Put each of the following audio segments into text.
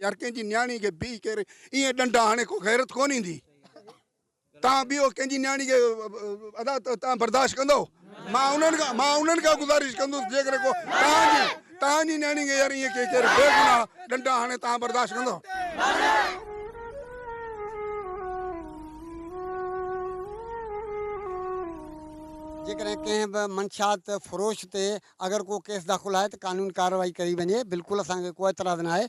يار ڪنهن جي نياڻي کي بيهي ڪري ائين ڏنڊا هڻي ڪو غيرت ڪونه ايندي. تان ٻيو ڪنهن جي نياڻي کي ادا تان برداشت ڪندو؟ مان انهن کان مان انهن کان گذارش ڪندس جيڪڏهن ڪو تان جي تان جي نياڻي کي يار ائين ڪي ڪير بيگناهه ڏنڊا هڻي تان برداشت ڪندو؟ جيڪڏهن ڪنهن به منشيات فروش تي اگر ڪو ڪيس داخل آهي ته قانوني ڪارروائي ڪئي وڃي بلڪل اسان کي ڪو اعتراض ناهي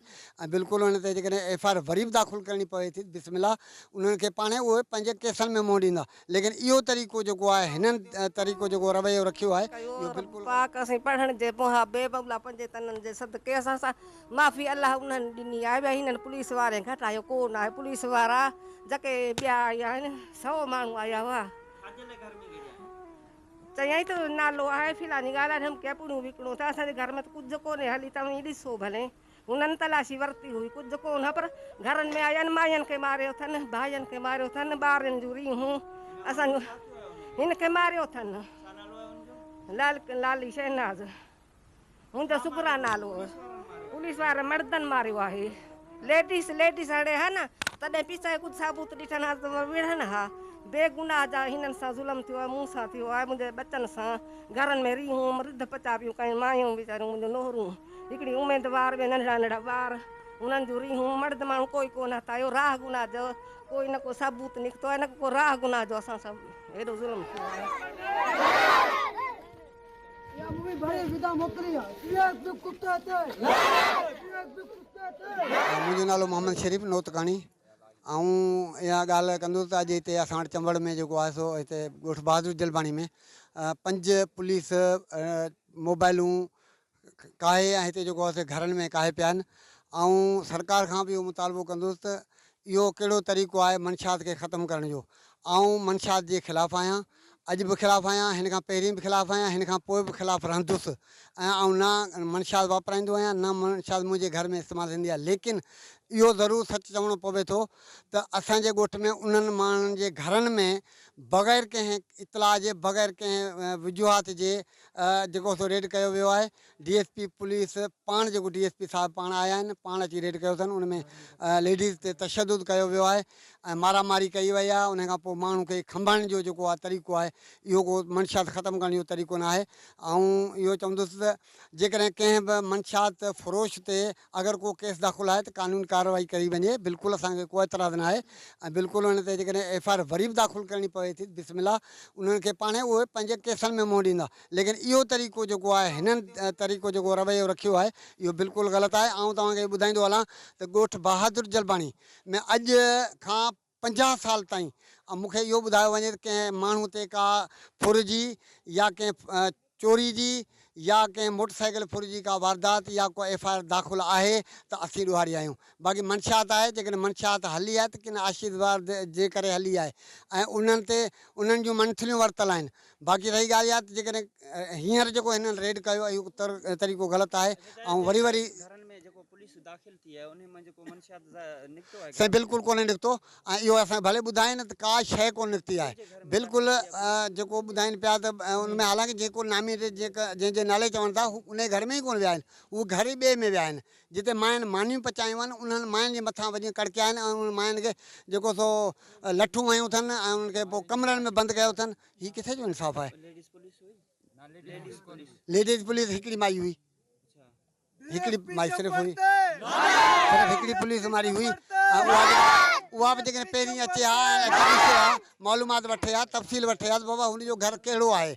۽ بلڪل ان تي جيڪڏهن ايف I R وري به داخل ڪرڻي پوي ٿي ته بسم الله انهن کي پاڻهي اهي پنهنجي ڪيسن ۾ منهن ڏيندا ليڪن اهو طريقو جيڪو آهي هنن طريقو جيڪو رويو رکيو آهي اهو بلڪل پاڪ اسين پڙهڻ جي پوها بي مولا پنجي تنن جي صدقي اسان سان معافي الله انهن ڏني آهي ٻيا هنن پوليس وارين گهٽايو ڪو ناهي پوليس وارا جيڪي ٻيا آيا آهن سو ماڻهو آيا هئا. چيائين ته نالو آهي فلاني ڳالهه آهي ڍمڪيا پڙيون وڪڻو ٿا اسان جي گهر ۾ ته ڪجهه ڪونهي هلي توهين ڏسو ڀلي. هنن تلاشي ورتي هئي ڪجهه ڪونه پر گهرن ۾ آيا آهن ماين کي ماريو اٿن ڀائين کي ماريو اٿن ٻارن جون ريهون اسان جون هن کي ماريو اٿن لال لالي شهناز. منهنجو صغرا نالو هو. پوليس وارن مردن ماريو آهي. ليڊيز ليڊيز هڻي ها نه تڏهن پيسا جو ڪجهه ثابوت ڏٺن ها ته وڙهن ها. بيگناهه جا هنن سان ظلم ٿيو آهي مون سان ٿيو آهي منهنجي ٻچن سان گهرن ۾ ريهون رڌ پچا پيون ڪيون مايون ويچاريون منهنجون نوهرون هڪڙي اميدوار ٻيا ننڍڙا ننڍڙا ٻار انهن جون ريهون مرد ماڻهو ڪوئي ڪونه هٿ آيو راهه گناهه جو ڪوئي نه ڪو ثبوت نڪتو آهي نه ڪو راهه گناهه جو اسان سان هيڏو ظلم ٿيو آهي. منهنجو نالو محمد شريف نوتڪاڻي آئون اها ڳالهه ڪندس ته اڄ هتي اسان وٽ چمبڙ ۾ جيڪو آهي سو هتي ڳوٺ بهادر جلباڻي ۾ پنج پوليس موبائلون ڪاهي ۽ هتي جيڪو آهي سو گهرن ۾ ڪاهي پيا آهن آئون سرڪار کان به اهو مطالبو ڪندس ته اهو ڪهڙو طريقو آهي منشيات کي ختم ڪرڻ جو آئون منشيات جي خلاف آهيان اڄ به خلاف آهيان هن کان پهرين به خلاف آهيان هن کان پوء به خلاف رهندس ۽ آئون نه منشيات واپرائيندو آهيان نه منشيات منهنجي گهر ۾ استعمال ٿيندي آهي ليڪن اهو ضرور سچ چوڻو پوي ٿو ته اسان جي ڳوٺ ۾ انهن ماڻهن جي گهرن ۾ بغير ڪنهن اطلاع جي بغير ڪنهن وجوهات جي جيڪو سو ريڊ ڪيو ويو آهي ڊي ايس پي پوليس پاڻ جيڪو ڊي ايس پي صاحب پاڻ آيا آهن پاڻ اچي ريڊ ڪيو اٿن ان ۾ ليڊيز تي تشدد ڪيو ويو آهي ۽ مارا ماري ڪئي وئي آهي ان کان پوء ماڻهو کي کنڀڻ جو جيڪو آهي طريقو آهي اهو ڪو منشيات ختم ڪرڻ جو طريقو نه آهي آئون اهو چوندس ته جيڪڏهن ڪنهن به منشيات فروش تي اگر ڪو ڪيس داخل آهي ته قانوني ڪارروائي ڪئي وڃي بلڪل اسان کي ڪو اعتراض نه آهي ۽ بلڪل ان تي جيڪڏهن ايف I R وري به داخل ڪرڻي پوي ٿي ته بسم الله انهن کي پاڻهي اهي پنهنجي ڪيسن ۾ منهن ڏيندا ليڪن اهو طريقو جيڪو آهي هنن طريقو جيڪو رويو رکيو آهي اهو بلڪل غلط آهي آئون توهان کي ٻڌائيندو هلان ته ڳوٺ بهادر جلباڻي ۾ اڄ کان 50 سال تائين مون کي اهو ٻڌايو وڃي ته ڪنهن ماڻهو تي ڪا ڦر جي يا ڪنهن چوري جي يا ڪنهن موٽر سائيڪل ڦر جي ڪا واردات يا ڪو ايف I R داخل آهي ته اسين ڏوهاري آهيون باقي منشيات آهي جيڪڏهن منشيات هلي آهي ته ڪن آشيرواد جي ڪري هلي آهي ۽ انهن تي انهن جون منٿليون ورتل آهن باقي رهي ڳالهه اها ته جيڪڏهن هينئر جيڪو هنن ريڊ ڪيو اهو طريقو غلط آهي ۽ وري وري سائين بلڪل ڪونهي نڪتو ۽ اهو اسان کي ڀلي ٻڌائين ته ڪا شيء ڪونه نڪتي آهي بلڪل جيڪو ٻڌائين پيا ته ان ۾ حالانڪه جيڪو نامي جنهن جي نالي چون ٿا هو انهي گهر ۾ ئي ڪونه ويا آهن هو گهر ئي ٻئي ۾ ويا آهن جتي ماين مانيون پچايون آهن انهن ماين جي مٿان وڃي ڪڙڪيا آهن ۽ انهن ماين کي جيڪو سو لٺون هنيون اٿن ۽ انهن کي پوء ڪمرن ۾ بند ڪيو اٿن هي ڪٿي جو انصاف آهي؟ ليڊيز پوليس هڪڙي مائي هئي هڪڙي مائي صرف هئي صرف هڪڙي پوليس ماري هئي اها به جيڪڏهن پهرين اچي ها ۽ اچي ڏسي ها معلومات وٺي ها تفصيل وٺي ها ته بابا هن جو گهر ڪهڙو آهي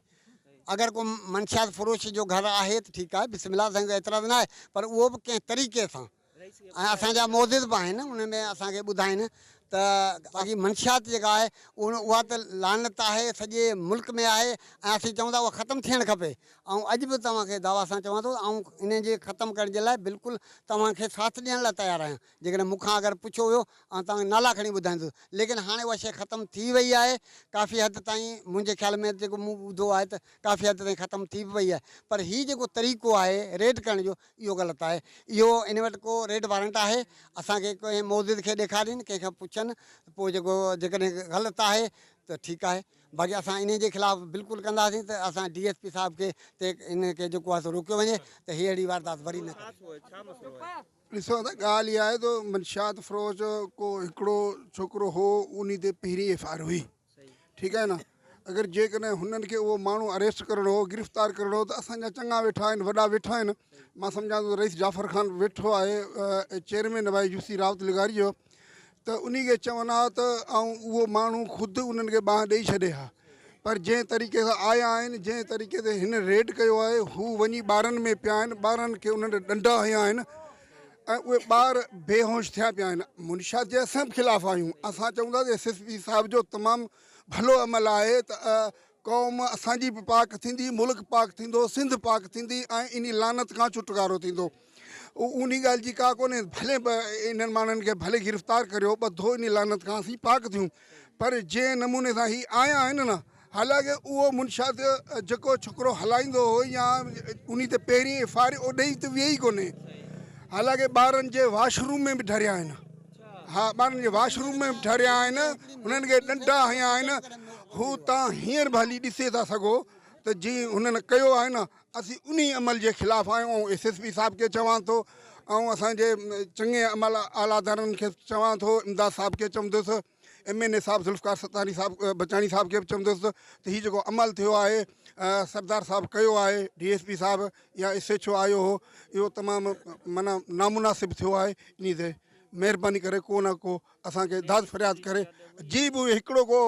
اگر ڪو منشيات فروش جو گهر آهي ته ٺيڪ آهي بسم الله اسان کي اعتراض نه آهي پر اهو به ڪنهن طريقي سان ۽ اسان جا معزز به آهن ان ۾ اسان کي ٻڌائين ته باقي منشيات جيڪا آهي اها ته لعنت آهي سڄي ملڪ ۾ آهي ۽ اسين چئون ٿا اها ختم ٿيڻ کپي آئون اڄ به توهان کي دعويٰ سان چوان ٿو آئون ان جي ختم ڪرڻ جي لاء بلڪل توهان کي ساٿ ڏيڻ لاء تيار آهيان جيڪڏهن مون کان اگر پڇيو ويو آئون توهان کي نالا کڻي ٻڌائيندس ليڪن هاڻي اها شيء ختم ٿي وئي آهي ڪافي حد تائين منهنجي خيال ۾ جيڪو مون ٻڌو آهي ته ڪافي حد تائين ختم ٿي به وئي آهي پر هي جيڪو طريقو آهي ريڊ ڪرڻ جو اهو غلط آهي اهو ان وٽ ڪو ريڊ وارنٽ آهي اسان کي ڪنهن معزز کي ڏيکارين ڪنهن کان پڇن پوء جيڪو جيڪڏهن غلط آهي ته ٺيڪ آهي باقي اسان انهي جي خلاف بلڪل ڪنداسين ته اسان ڊي ايس پي صاحب کي تي ان کي جيڪو آهي سو روڪيو وڃي ته هي اهڙي واردات وري نه ڪري. ڏسو ته ڳالهه اها آهي ته منشيات فروش ڪو هڪڙو ڇوڪرو هو انهي تي پهرين ايف I R هئي ٺيڪ آهي نه اگر جيڪڏهن هنن کي اهو ماڻهو اريسٽ ڪرڻو هو گرفتار ڪرڻو هو ته اسان جا چڱا ويٺا آهن وڏا ويٺا آهن مان سمجهان ٿو رئيس جعفر خان ويٺو آهي چيئرمين آهي يو سي راوت لغاري جو ته انهي کي چون ها ته ۽ اهو ماڻهو خود انهن کي ٻانهن ڏئي ڇڏي ها پر جنهن طريقي سان آيا آهن جنهن طريقي تي هن ريڊ ڪيو آهي هو وڃي ٻارن ۾ پيا آهن ٻارن کي انهن ڏنڊا هنيا آهن ۽ اهي ٻار بيهوش ٿيا پيا آهن منشا جي اسان به خلاف آهيون اسان چئون ٿا ته ايس ايس پي صاحب جو تمام ڀلو عمل آهي ته قوم اسان جي به پاڪ ٿيندي ملڪ پاڪ ٿيندو سنڌ پاڪ ٿيندي ۽ انهي لعنت کان ڇوٽڪارو ٿيندو انهي ڳالهه جي ڪا ڪونهي ڀلي انهن ماڻهن کي ڀلي گرفتار ڪريو ٻڌو انهي لعنت کان اسين پاڪ ٿيون پر جنهن نموني سان هي آيا آهن نه حالانڪه اهو منشيات جيڪو ڇوڪرو هلائيندو هو يا انهي تي پهرين ايف I R اوڏي ته ويئي ڪونهي حالانڪه ٻارن جي واش روم ۾ به ڍريا آهن ها ٻارن جي واش روم ۾ به ڍريا آهن انهن کي ڏنڊا هنيا آهن هو تان هينئر به هلي ڏسي ٿا سگهو ته جي هنن ڪيو آهي نه اسين انهي عمل جي خلاف آهيون آئون ايس ايس پي صاحب کي چوان ٿو آئون اسان جي چڱي عمل اعليٰ ادارن کي چوان ٿو امداد صاحب کي چوندس ايم اين اي صاحب ذوالفقار ستاري صاحب بچاڻي صاحب کي به چوندس ته هي جيڪو عمل ٿيو آهي سردار صاحب ڪيو آهي ڊي ايس پي صاحب يا ايس ايڇ او آيو هو اهو تمام معنيٰ نامناسب ٿيو آهي انهي تي مهرباني ڪري ڪو نه ڪو اسان کي داد فرياد ڪري جي به هڪڙو ڪو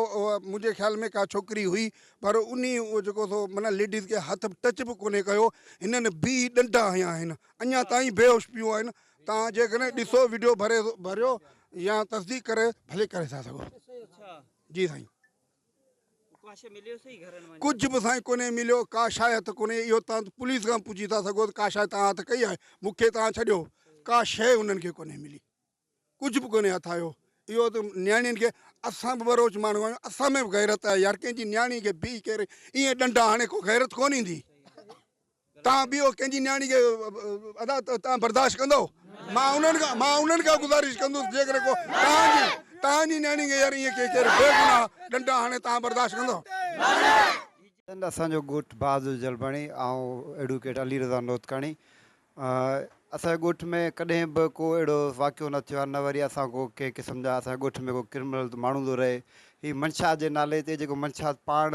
منهنجي خيال ۾ ڪا ڇوڪري هئي پر انهي اهو جيڪو سو معنيٰ ليڊيز کي هٿ به ٽچ به ڪونهي ڪيو هنن به ڏنڊا هنيا آهن اڃا تائين بيهوش پيو آهن توهان جيڪڏهن ڏسو وڊيو ڀري ڀريو يا تصديق ڪري ڀلي ڪري ٿا سگهو جي سائين ڪجهه به سائين ڪونهي مليو ڪا شاء هٿ ڪونهي اهو توهان پوليس کان پڇي ٿا سگهو ته ڪا شاء توهان هٿ ڪئي آهي مون کي توهان ڇڏيو ڪا شيء انهن کي ڪونهي ملي ڪجهه به ڪونهي هٿ آيو اهو ته نياڻين کي اسان به ٻروچ ماڻهو آهيون اسان ۾ به غيرت آهي يار ڪنهن جي نياڻي کي بيهي ڪري ائين ڏنڊا هڻي ڪو غيرت ڪونه ايندي تان ٻيو ڪنهن جي نياڻي کي ادا تان برداشت ڪندو مان انهن کان مان انهن کان گذارش ڪندس جيڪڏهن ڪو تان جي تان جي نياڻي کي يار ائين ڪي ڪير بي گناهه ڏنڊا هڻي تان برداشت ڪندو. اسان جو ڳوٺ بهادر جلباڻي آئون ايڊوڪيٽ علي رضا نوتڪاڻي اسان جي ڳوٺ ۾ ڪڏهن به ڪو اهڙو واقعو نه ٿيو آهي نه وري اسان ڪو ڪنهن قسم جا اسان جي ڳوٺ ۾ ڪو ڪرمنل ماڻهو ٿو رهي هي منشيات جي نالي تي جيڪو منشيات پاڻ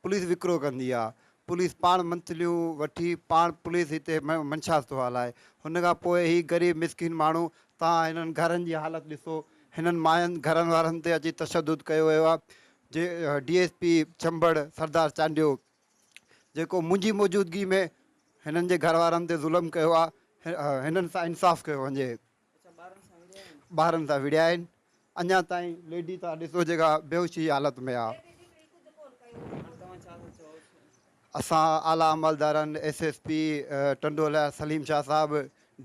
پوليس وڪرو ڪندي آهي پوليس پاڻ منٿليون وٺي پاڻ پوليس هتي منشيات ٿو هلائي هن کان پوء هي غريب مسڪين ماڻهو تان هنن گهرن جي حالت ڏسو هنن ماين گهرن وارن تي اچي تشدد ڪيو ويو آهي جي D S P Chambar Sardar Chandio جيڪو منهنجي موجودگي ۾ هنن جي گهر وارن تي ظلم ڪيو آ هنن سان انصاف ڪيو وڃي ٻارن سان وڙهيا آهن اڃا تائين ليڊي تان ڏسو جيڪا بيهوشي جي حالت ۾ آ اسان اعليٰ عملدارن S S P Tando Allahyar Saleem Shah صاحب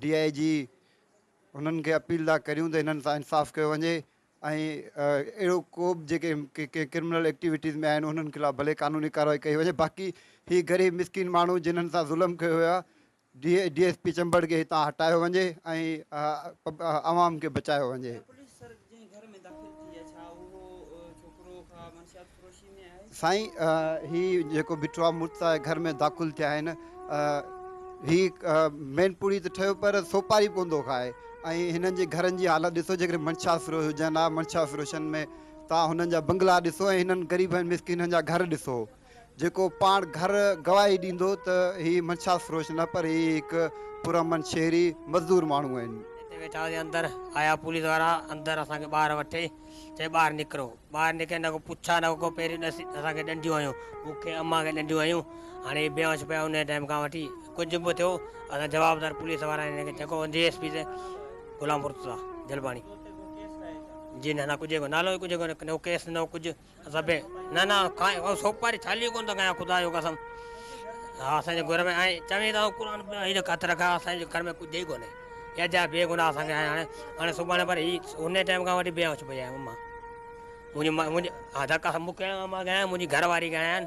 ڊي I جي هنن کي اپيل ٿا ڪريون ته هنن سان انصاف ڪيو وڃي ۽ اهڙو ڪو به جيڪي ڪنهن ڪرمنل ايڪٽيوٽيز ۾ آهن انهن خلاف ڀلي قانوني ڪارروائي ڪئي وڃي باقي هي غريب مسڪين ماڻهو جنھن سان ظلم ڪيو ويو آهي ڊي ايس پي چمبڙ کي هتان هٽايو وڃي ۽ عوام کي بچايو وڃي. سائين هي جيڪو بيٺو آهي مرتضيٰ جي گهر ۾ داخل ٿيا آهن هي مين پوڙي ته ٺهيو پر سوپاري به ڪونه ٿو کائي ۽ هنن جي گهرن جي حالت ڏسو جيڪڏهن منشا فروش هجن ها منشا فروشن ۾ توهان هنن جا بنگلا ڏسو ۽ هنن غريبن مسڪينن جا گهر ڏسو جيڪو پاڻ گهر گواهي ڏيندو ته هي منشا فروش نه پر هي هڪ پرامن شهري مزدور ماڻهو آهن. اتي ويٺا هئاسين اندر آيا پوليس وارا اندر اسان کي ٻاهر وٺي چئي ٻاهر نڪرو ٻاهر نڪري نه ڪو پڇا نه ڪو پهرين ڏس اسان کي ڏنڊيون هنيون مون کي امان کي ڏنڊيون هنيون هاڻي هي بيهوش پيا انهي ٽائيم کان وٺي ڪجهه به ٿيو اسان جوابدار پوليس وارا هن کي جيڪو ڊي ايس پي تي غلام مرتضيٰ جلباڻي جي نه نه ڪجهه ڪو نالو ئي ڪجهه ڪو نه ڪيس نه ڪجهه اسان بي نه نه کائي سوپاري ڇالي ڪون ٿو کايان خدا جو قسم ها اسان جي گهر ۾ ۽ چوين ته قرآن هي ته هٿ رکا اسان جي گهر ۾ ڪجهه ئي ڪونهي يا جا بي گناهه اسان کي هاڻي هاڻي سڀاڻي پر هي ان ٽائيم کان وٺي بيهوش پئي آهي امان منهنجي منهنجي ها ڌڪا مون کي امان کي منهنجي گهر واري کي آهن.